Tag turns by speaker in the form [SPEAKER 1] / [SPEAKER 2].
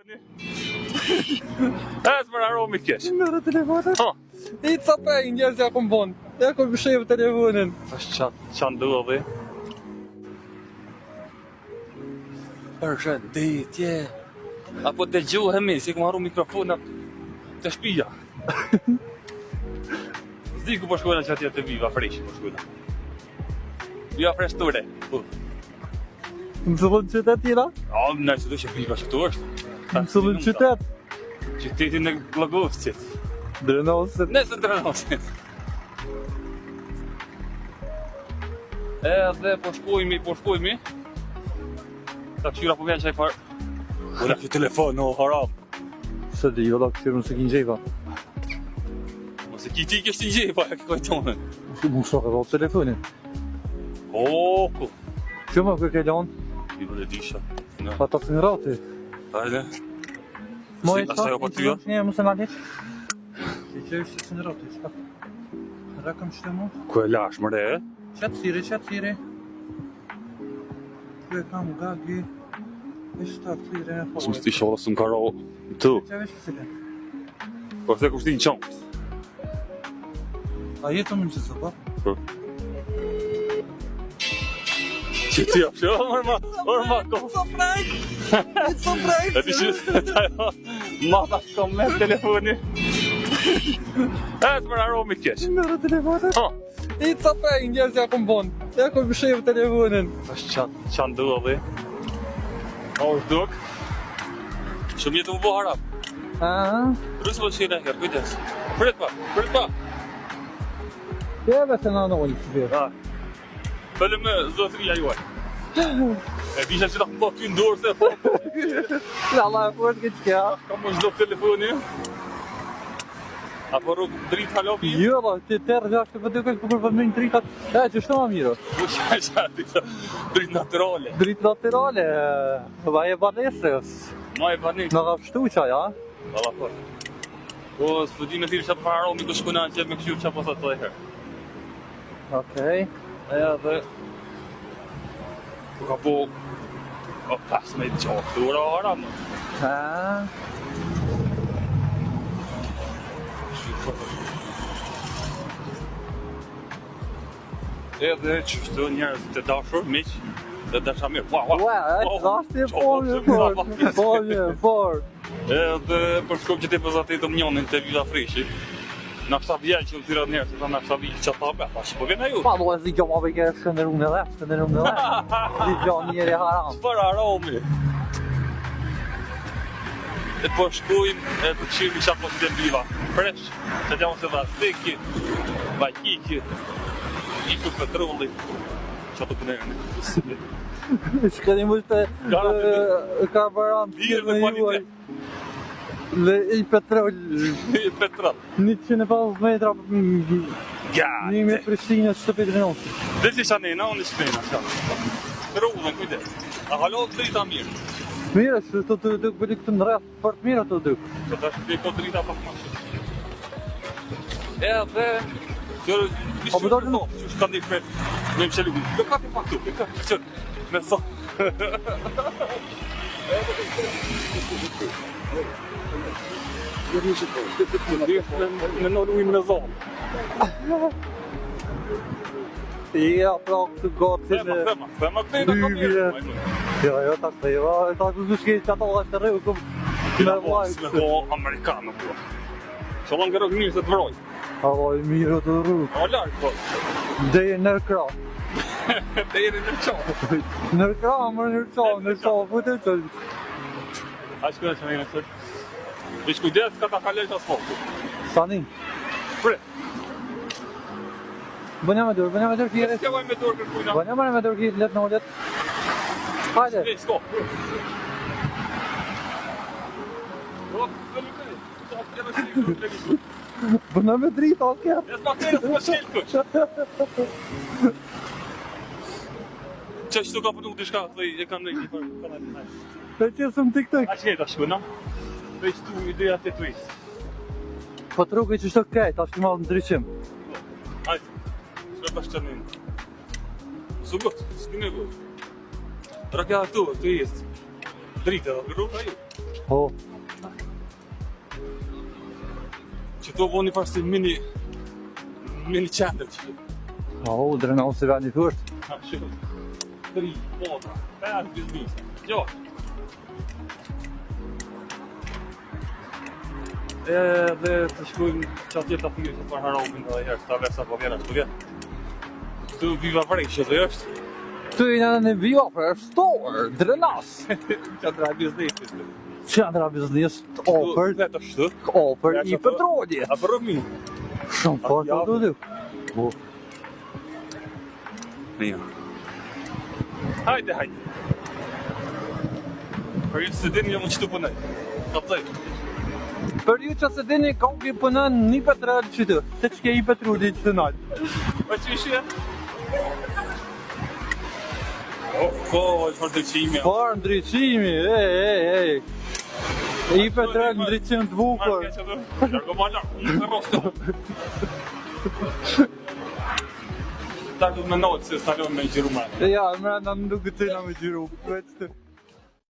[SPEAKER 1] E, s'më aromi keq.
[SPEAKER 2] Merre telefonin.
[SPEAKER 1] Ha.
[SPEAKER 2] I ca prej njerëz ja kom bon. Ja kom mshef telefonin.
[SPEAKER 1] Tash ça ça ndodhi? Përshëndetje. Apo dëgjohemi, si kom harru mikrofonat te shpia. S'di ku po shkojna që atje te Viva Fresh po shkojna. Viva Fresh Store. Po.
[SPEAKER 2] Në cilën qytet jena?
[SPEAKER 1] A, në që do që Viva që tu është.
[SPEAKER 2] Në cilën qytet?
[SPEAKER 1] Qytetin e Gllogovcit.
[SPEAKER 2] Drenovcit.
[SPEAKER 1] Nëse Drenovcit. Edhe po shkojmi, po shkojmi. Ta kqyra po vjen qaj farë. Ula kjo telefon, o haram.
[SPEAKER 2] Së di, jo da kqyrë nëse ki n'xhepa.
[SPEAKER 1] Mos e ki ti kështë në xhepa, e ki kojtonën.
[SPEAKER 2] Mu shoh edhe telefonin.
[SPEAKER 1] O, ku?
[SPEAKER 2] Që më kë ke lanë?
[SPEAKER 1] I bërë e disha. Në.
[SPEAKER 2] Pa ta të ngrati.
[SPEAKER 1] Hajde.
[SPEAKER 2] Mo e
[SPEAKER 1] Si, asaj apo ty, jo?
[SPEAKER 2] Një, mos e na leq. Si që është së ngrati, çka? Rakëm që mu?
[SPEAKER 1] Ku e lash, mëre, e?
[SPEAKER 2] Qatë thiri, qatë thiri. Ku e kam gagi? E shta thiri e
[SPEAKER 1] Së më sti shola, së më ka ro Tu.
[SPEAKER 2] Qa vesh të cilin?
[SPEAKER 1] Po the kushti në qonë.
[SPEAKER 2] A jetë më në që po?
[SPEAKER 1] Po. Që ti apë që, orë ma, orë ma, ko.
[SPEAKER 2] It's a prank! It's a prank!
[SPEAKER 1] E ti që, ta jo, ma ta shko me telefoni. E, të më aromi keq.
[SPEAKER 2] Merre telefonin.
[SPEAKER 1] Ha.
[SPEAKER 2] I ca prej njerëz ja kom bon. Ja kom mshef telefonin.
[SPEAKER 1] Tash ça ça ndodhi? A u zhduk? Shumë jetë u bo harap.
[SPEAKER 2] Aha.
[SPEAKER 1] Rrës po qenë herë, kujdes. Prit pa, prit pa.
[SPEAKER 2] Jeve se na nolë si bjerë.
[SPEAKER 1] Ha. Bëllë me zotëria juaj. E disha që ta po ty në dorë se po.
[SPEAKER 2] La la e fort këtë kja.
[SPEAKER 1] Ka më zhduk telefoni. Apo rrugë dritë halopi?
[SPEAKER 2] Jo, la, ti terë dhe ashtë po duket po kur po më dritat. E, që shto ma mirë.
[SPEAKER 1] Po qa qa ti dritë naturale.
[SPEAKER 2] Dritë naturale, vaj e banesës.
[SPEAKER 1] Ma e banesës.
[SPEAKER 2] Në ka pshtu qa, ja?
[SPEAKER 1] Valla po. Po, s'po di me thirë që të pararomi ku shkuna që me këshyrë që po thot të herë.
[SPEAKER 2] Okej.
[SPEAKER 1] Edhe Po ka po O pas me gjatë ura ora më
[SPEAKER 2] Ha.
[SPEAKER 1] Edhe qështu njerëz të dashur, miq Dhe dashamirë, ua, ua
[SPEAKER 2] Ua, e dashti po, po, po, po.
[SPEAKER 1] Edhe për shkop që ti për zatë të mjonin të Viva Freshi Na kësa vjen që më thira njerëz, se tha na kësa vjen që ta be, thash, po vjen ajo.
[SPEAKER 2] Pa, do e zi kjo ma bëjke shkënderu në dhe, shkënderu në dhe. Zi kjo njeri haram.
[SPEAKER 1] Çfarë aromi? E po shkujmë e të këshirmi që apo të Viva Fresh, që t'jam se dha steki, vajkiki, iku petrolli, që ato punojnë.
[SPEAKER 2] Shkënim është ka baran
[SPEAKER 1] Mirë dhe kualitet.
[SPEAKER 2] Dhe i petrol
[SPEAKER 1] I petrol.
[SPEAKER 2] 150 metra
[SPEAKER 1] Ja.
[SPEAKER 2] Një me Prishtinë shtëpi Drenosit.
[SPEAKER 1] Dhe si sa nena, unë shpena, sa. Rrugën, kujdes. A halo drita mirë.
[SPEAKER 2] Mirë, se të të të bëri këtë në rreth, fort mirë ato duk.
[SPEAKER 1] Se tash ti ko drita pak më shumë. Edhe Kjo
[SPEAKER 2] Po, po, do-
[SPEAKER 1] që shka ndi pret me më qelu. Do ka ti pak tu, ka që me thon. Me nol ujë në zonë.
[SPEAKER 2] Ja, pra këtë gati
[SPEAKER 1] Thema,
[SPEAKER 2] me...
[SPEAKER 1] thema, thema këtej në ka mirë.
[SPEAKER 2] Jo, jo, ta ktheva, ta ku shkej që ato është rrugë, kum
[SPEAKER 1] Kina
[SPEAKER 2] me
[SPEAKER 1] po,
[SPEAKER 2] vllajt.
[SPEAKER 1] me ko amerikanë, po. Qëllon kërë mirë se të vroj.
[SPEAKER 2] A vaj mirë të rrugë.
[SPEAKER 1] O larg, po.
[SPEAKER 2] Deri në krah.
[SPEAKER 1] Deri në qofë.
[SPEAKER 2] Në krah, më në qafë, në qafë, po të të.
[SPEAKER 1] A shkojnë që në sër. Veç kujdes ka ta kalojsh asfaltin.
[SPEAKER 2] Sani,
[SPEAKER 1] Prit.
[SPEAKER 2] bënja me dorë, bënja me dorë kire.
[SPEAKER 1] S'ke vaj me dorë kërkujna.
[SPEAKER 2] Bënja me dorë kire, let në ulet. Hajde.
[SPEAKER 1] Ej, s'ko. Po, s'e lukaj. Po, s'ke me shkel, nuk lëviz.
[SPEAKER 2] Bënja me dritë, o kje.
[SPEAKER 1] Ja s'ma kërë, s'ma shkel kush. Që që tu ka punu diçka, dhe e kam në një për kanalin. hajde.
[SPEAKER 2] Pe qesëm TikTok.
[SPEAKER 1] A që ta shkuna? Veç tu ideja të twist.
[SPEAKER 2] Po të rrugë që shto krejt, ashtë i madh ndryshim.
[SPEAKER 1] Hajde, shkoj tash qënin. Su gut, s'ki nevojë. Rëkja tu, tu jesë. Dritë edhe, rrugë ajo.
[SPEAKER 2] Po,
[SPEAKER 1] Që to voni farë si mini mini qendër që
[SPEAKER 2] po, Drenas si vendi thusht.
[SPEAKER 1] Ha, shiko. 3, 4, 5 biznese. Jo. Edhe të shkojmë që atje të thirë që për harobin edhe herë, ta versa po vjen ashtu vjen. Këtu Viva Fresh, që është
[SPEAKER 2] Këtu i në në Viva Fresh Store, Drenas.
[SPEAKER 1] qendra e biznesit.
[SPEAKER 2] Qendra biznes, ofër,
[SPEAKER 1] Vetë ashtu.
[SPEAKER 2] ofër
[SPEAKER 1] Ja,
[SPEAKER 2] i
[SPEAKER 1] që ato-
[SPEAKER 2] petrolit.
[SPEAKER 1] A për mi?
[SPEAKER 2] Shumë fort,
[SPEAKER 1] ja.
[SPEAKER 2] po du Po,
[SPEAKER 1] Mirë. Hajde, hajde. Për ju se dini, jo më qëtu punoj. Kaptoj.
[SPEAKER 2] Për ju që se dini, kongi punon një petrol qëtu. Të që ke i petrolit që të nalë.
[SPEAKER 1] Po që ishe? O, ko, çfarë ndriçimi.
[SPEAKER 2] Por ndriçimi, ej, ej, ej. I petrol ndriçim të bukur.
[SPEAKER 1] Largo ma larg, në rrostë. Ta du të mendohet se s'ta lëmë me xhiru mrena.
[SPEAKER 2] Ja, mrena nuk të na me xhiru. Veç të.